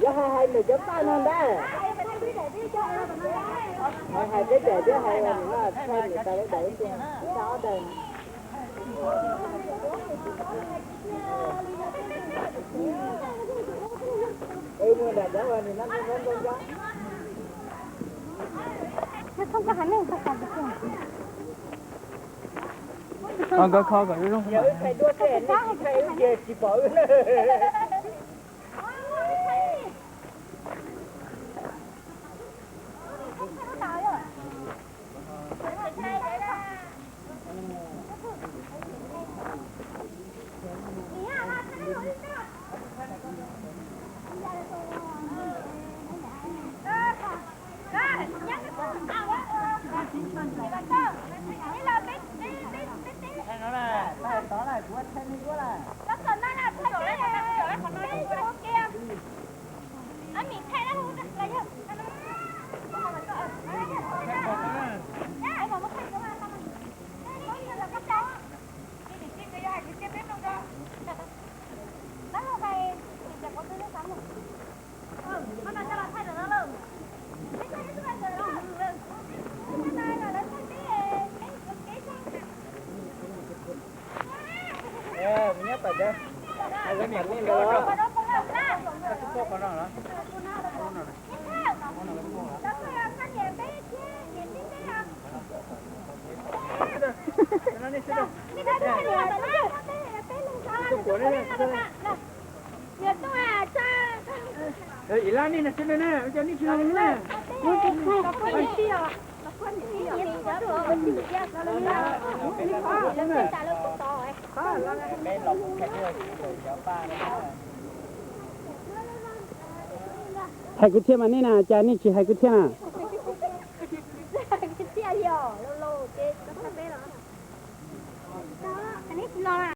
Yuav hais hais ntawm cov paj no ntag. Hais hais peb daim thiab hais ua nws no tshaj nws tas peb daim ib tug, tshaj ob daim. Es mus nram cov uas nws no ntau ntau ntau. Nkawd kho kom zoo zoo. Yog wb thaij duab tej nej tsis thaij wb kiag tsis pom wb. Ib lab nej no xwb na, nej tsis no na. Hais kwv txhiaj mas nej na, cas nej tsis hais kwv txhiaj na?